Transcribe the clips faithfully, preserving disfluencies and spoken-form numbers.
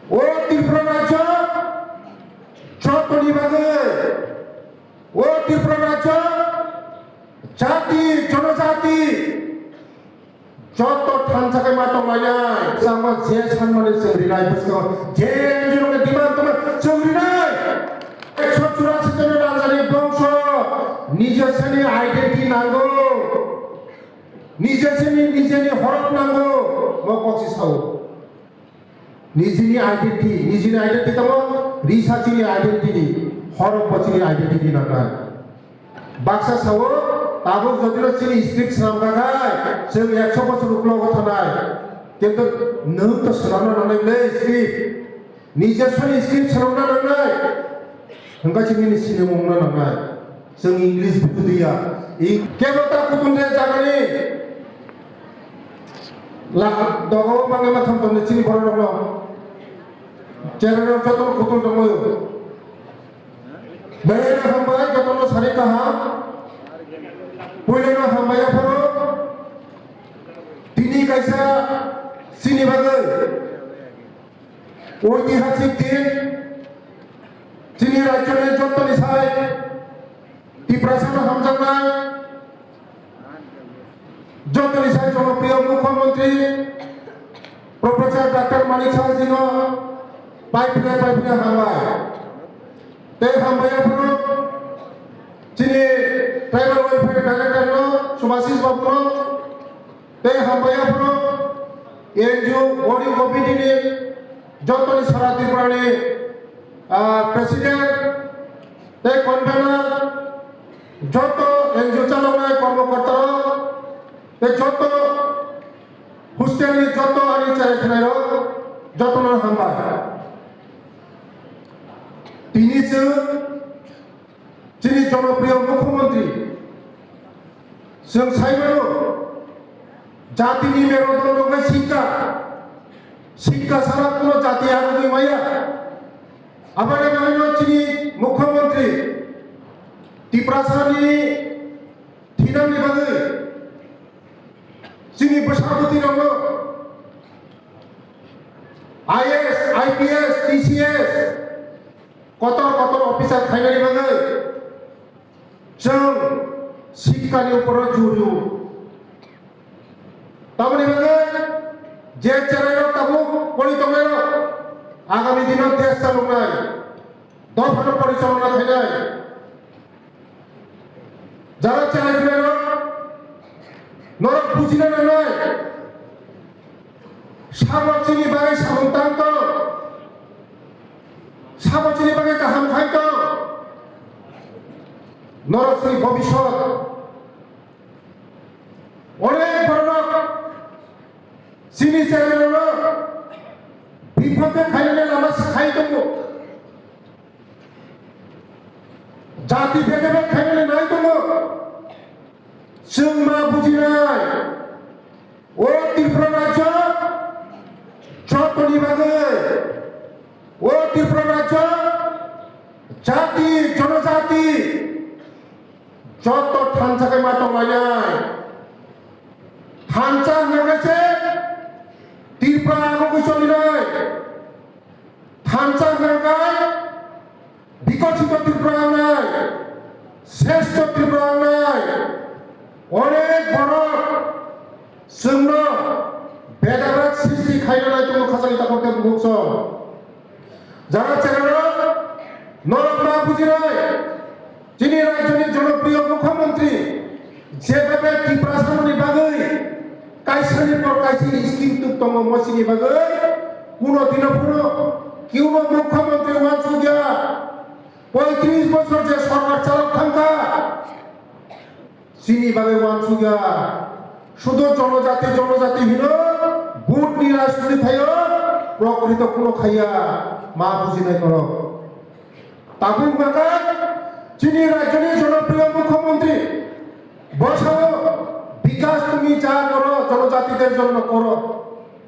O Tripura rajyo jotoni bagwi, o Tripura rajyo jati, jonojati, joto thansa khe ma tonglainai. Chama je sanmani chwng rinai, bwskango je N G O ni demand tongma chwng rinai. Ekso churasi jona rajani bongso, nijoswni identity nango, nijoswni, nijeni horop nango, mo kok si sao. Nijini identity, nijini identity tamo, risa chini identity, horok bo chini identity nangnai. Baksa sao, tabuk jodino chini script swnamkha khai, chwng ekso bosor uklogo thanai. Kintu nwng to swnamna nangnai le script. Nijoswni script swnamna nangnai. Hwnkha chini sinimung na nangnai. Chwng English bukudiya. I kebo ta kutung de jagani. La dogo bangma thom thom chini borok rokno. Cherero joto kutung tongo. Bayana hambai jotono sari kaham. Puilano hambai aphoro. Tini kaisa chini bagwi. Oitihasik din, chini rajyoni jottoni sai Tiprasano hamjaknai, jottoni sai jonopriyo Mukhyamantri Professor Doctor Manik Saha jino paiphinai paiphinai hambai. Tei hambai aphuru chini Tribal Welfare Director no Subhasis Babu no tei hambai aphuru N G O Boarding Committee ni jotoni sara Tripura ni, ah, President tei Convener, joto N G O chaloknai kormokorta rok tei joto hostel ni joto ani cherai khwnai rok jotono hambai. Tini chwng Chini jonopriyo Mukhyamantri, chwng sai mano, jatini merodonno khe sikka, sikka sara kuno jati agugwi maya. Aboni bagwino chini Mukhyamantri Tiprasani thinangni bagwi chini bwsa bwtwi rokno I A S, I P S, T C S, kotor kotor officer khainani bagwi chwng sikkani uporo jur rw. Tamoni bagwi je cherairok tabuk pori tongnairok agami dino desh chaloknai, dophano porichalona khainai. Jara chai phirano norok bujina nangnai. Sabo chini bagwi samung tang tong. Sabo chini bagwi kaham khai tong. Norok chini bobiswt. Onek borok chini cherairokno bipokhe khainani lama sai tongo. Jati bede bede khainani nai tongo. Chwng ma bujinai. O Tripura rajyo jotoni bagwi. O Tripura rajyo jati, jonojati joto thansa khe ma tonglainai. Thansa hwnkhe se Tripura agugwi cholinai. Thansa hwnkhe Bikosito Tripura wngnai, Sreshto Tripura wngnai, onek borok chwngno bedabrak sristi khaina nai tongo khachangni takhuk tei bukhuk song. Jara cherarok norok ma bujinai, chini rajyoni jonopriyo mukhyamantri jebhabe Tiprasani bagwi kaisani por kaisa scheme tuk tongo, mosini bagwi kuno dino phano kiuno mukhyamantri uansukya. Poitris bosor je sorkar chalok thangkha, chini bagwi uansukya. Sudo jonojati, jonojati hino, vote ni rajniti thaio, prokrito kuno khaiya, ma bujinai norok. Tabuk naka chini rajyoni jonopriyo mukhyamantri, bosao bikas tumi ja koro, jonojatiter jonno koro,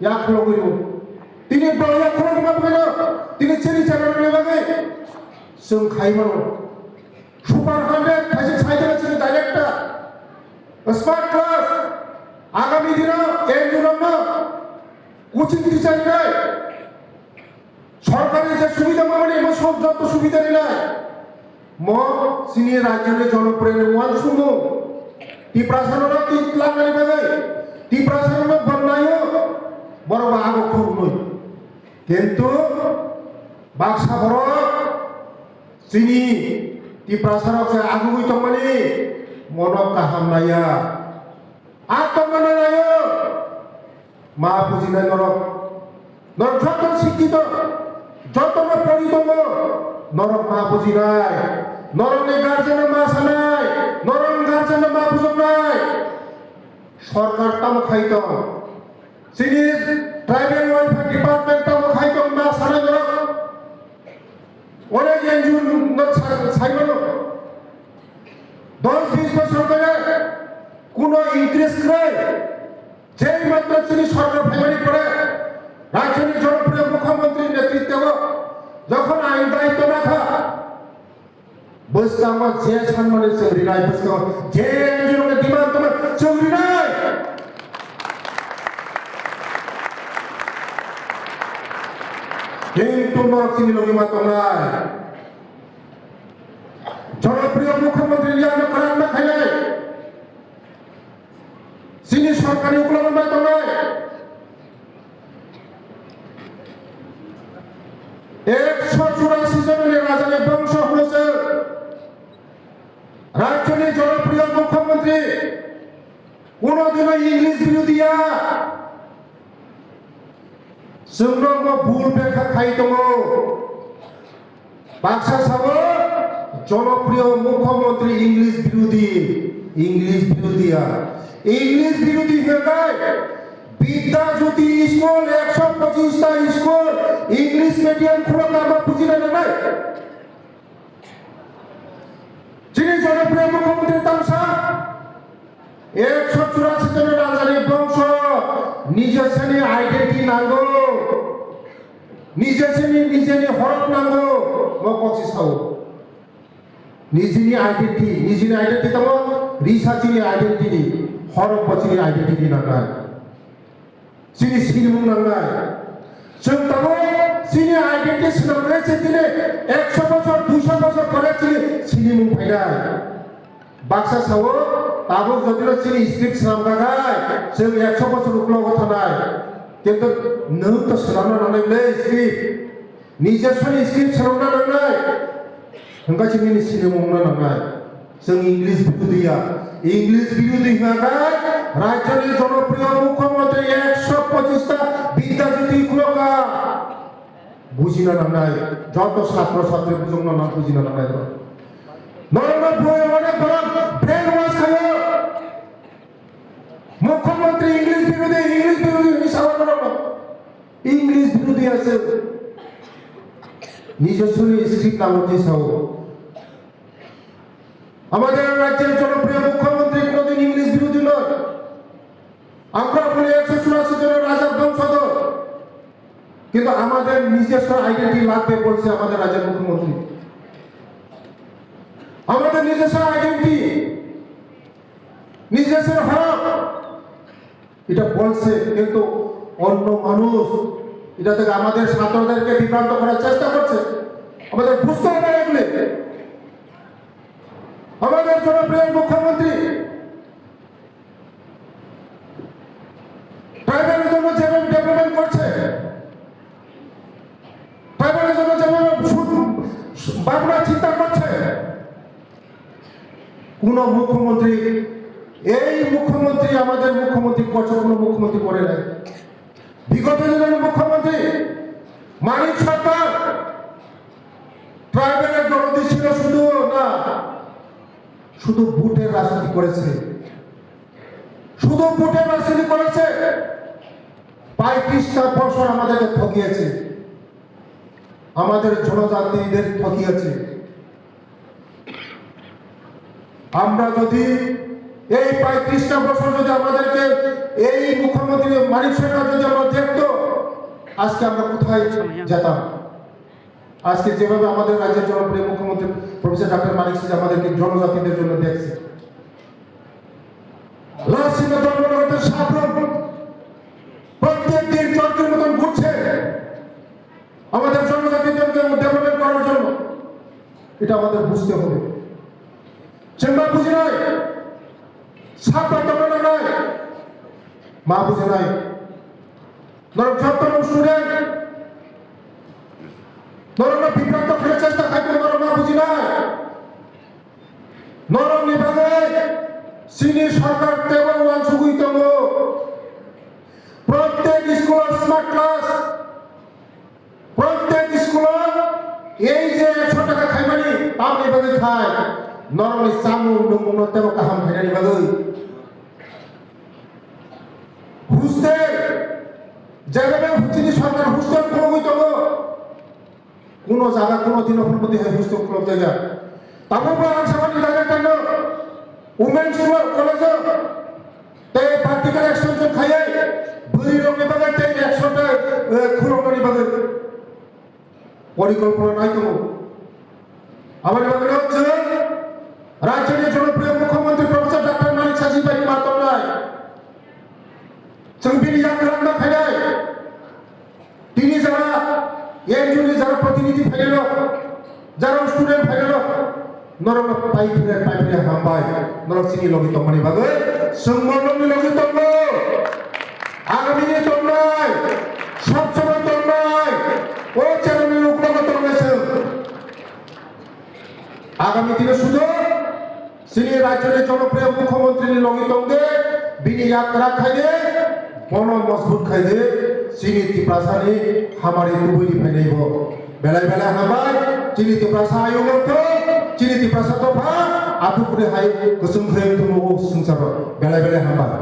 ya khulogwi bo. Tini bo ya khulogwi ma bagwino, tini chini channel ni bagwi chwng khai mano. Super hundred khaisa sai da chini director. Smart class, agami dino N G O no coaching teacher ni nai. subida mamani mo sob jotto subida rinai. Mo chini rajyoni jonopriyoni uansukmung. Tiprasano rok ti-, langani bagwi, Tiprasano rok bonnai o, borok bo ago khurumwi. Kintu baksa borok chini Tiprasarok se agugwi tongmani mono kaham naiya. A tongmani naiyo. Ma bujinai norok. Norok joto sikkito, jotono pori tongo. Norok ma bujinai. Norokni guardian-no ma sanai. Norokni guardian-no ma bujoknai. Sorkar tamo khai tong? Chini Tribal Welfare Department tamo khai tong ma sanai norok? Onek N G O no sa-, saimano. Dos bis bosor dhore kuno increase kwrwi. Jei matro chini sorkar phaimani pore rajyoni jonopriyo mukhyamantri netritwo jokhon ang daitwo nakha, bwskango je sanmani chwng rinai, bwskango je N G O ni demand tongma chwng rinai. Kintu norok chini logi ma tongnai. Jonopriyo mukhyamantri ni ano kwrak ma khainai. Chini sorkarni uklogo ma tongnai. Ekso churasi jononi rajani bongso hwnwi se rajyoni jonopriyo mukhyamantri. Kuno dino English birodhiya. Chwngno mo bul bekha khai tongo. Baksa sabo jonopriyo mukhyamantri English birodhi, English birodhiya. English birodhi hwnai Bidya Jyoti school, ekso pochis ta school, English medium khulok ama bujina nanai. Chini jonopriyo mukhyamantri tamsa, ekso churasi jon rajani bongso, nijoswni identity nango, nijoswni, nijeni horok nango, mo koksi sao. Nijini identity, nijini identity tamo, risa chini identity, horok bo chini identity nangnai. Chini sinimung nangnai. Chwng tabuk chini identity swnamnai se tini ekso bosor, duiso bosor pore chini sinimung phainai. Baksa sao, tabuk jotino chini script swnamkha khai, chwng ekso bosor uklogo thanai. Kintu nwng to swnamna nangnai le script. Nijoswni script swnamna nangnai. Hwnkhe chini sinimungna nangnai. Chwng English birodhiya. English birodhi hwnkha khe rajyoni jonopriyo mukhyamantri ekso pochis ta Bidya Jyoti khulokha. Bujina nangnai. Joto chhatro chhatri bujokno nang bujina nangnai. Norokno bui onek borok brainwash khaio. Mukhyamantri English birodhi, English birodhi hwnwi sao norokno. English বিরোধী আছে, নিজস্ব স্ক্রিপ্ট নামতে সহ। আমাদের রাজ্যের জনপ্রিয় মুখ্যমন্ত্রী কোনোদিন ইংলিশ বিরোধী নয়। আমরা বলি একশো চুরাশি জনের রাজার বংশধর, কিন্তু আমাদের নিজস্ব আইডেন্টিটি লাগবে বলছে আমাদের রাজ্যের মুখ্যমন্ত্রী। আমাদের নিজস্ব আইডেন্টিটি, নিজস্ব হক, এটা বলছে, কিন্তু অন্য মানুষ এটা থেকে আমাদের ছাত্রদেরকে বিভ্রান্ত করার চেষ্টা করছে। আমাদের বুঝতে হবে এগুলি। আমাদের জনপ্রিয় মুখ্যমন্ত্রী ট্রাইবালের জন্য যেভাবে ডেভেলপমেন্ট করছে, ট্রাইবালের জন্য যেভাবে সু-, ভাবনা চিন্তা করছে, কোনো মুখ্যমন্ত্রী, এই মুখ্যমন্ত্রী, আমাদের মুখ্যমন্ত্রী করছে, কোনো মুখ্যমন্ত্রী করে নাই। বিগত দিনের মুখ্যমন্ত্রী মানিক সরকার ট্রাইবালের দরদি ছিল শুধু না, শুধু ভোটের রাজনীতি করেছে, শুধু ভোটের রাজনীতি করেছে। পঁয়ত্রিশটা বছর আমাদেরকে ঠকিয়েছে, আমাদের জনজাতিদের ঠকিয়েছে। আমরা যদি এই পঁয়ত্রিশটা বছর যদি আমাদেরকে এই মুখ্যমন্ত্রী মানিক সরকার যদি আমরা দেখতো, আজকে আমরা কোথায় যেতাম? আজকে যেভাবে আমাদের রাজ্যের জনপ্রিয় মুখ্যমন্ত্রী প্রফেসর ডক্টর মানিক সাহা আমাদেরকে জনজাতিদের জন্য দেখছে, লাসিমা ধর্মনগরের সাফরন প্রত্যেক দিন চক্রের মতন ঘুরছে, আমাদের জনজাতিদেরকে এটা আমাদের বুঝতে হবে। Chwng ma bujinai, sakbai tongna nangnai, ma bujinai. Norok jotono student, norokno bibranto khaina chesta khai tongo, norok ma bujinai. Norokni bagwi chini sorkar teibo uansugwi tongo. Prottek school-o smart class, prottek school-o ei je ekso taka khaimani tamni bagwi khai, norokni chamung nungmungno teibo kaham khainani bagwi. Hostel, jagao chini sorkar hostel khulugwi tongo. Kuno jaga, kuno dino phano tei hai hostel khuluk jaya. Tamo bo ang samani director no, women's college o tei vertical extension khaiwi bwrwi rokni bagwi tei ekso ta, eh, khuluknani bagwi porikolpona nai tongo. Aboni bagwi no chwng rajyoni jonopriyo mukhyamantri Professor Doctor Manik Saha ji bai ma tongnai. Chwng bini yakrang ma khainai. Tini jara N G O ni jara protinidhi phainai rok, jara student phainai rok, norok no pai phire, pai phire hambai, norok chini logi tongmani bagwi, chwng norokni logi tongo, agami ni tongnai, sob somoi tongnai, o chwng ni uklogo tongnai chwng. Agami dino sudo chini rajyoni jonopriyo mukhyamantri ni logi tongde, bini yakra khaide, bono mojbut khaide, chini Tiprasani hamari tubui ni phainai bo. Belai belai hambai, chini Tiprasa ayung rok thung, chini Tiprasa dopha, athuk kure hai kusung khayung thung o sungsaro. Belai belai hambai.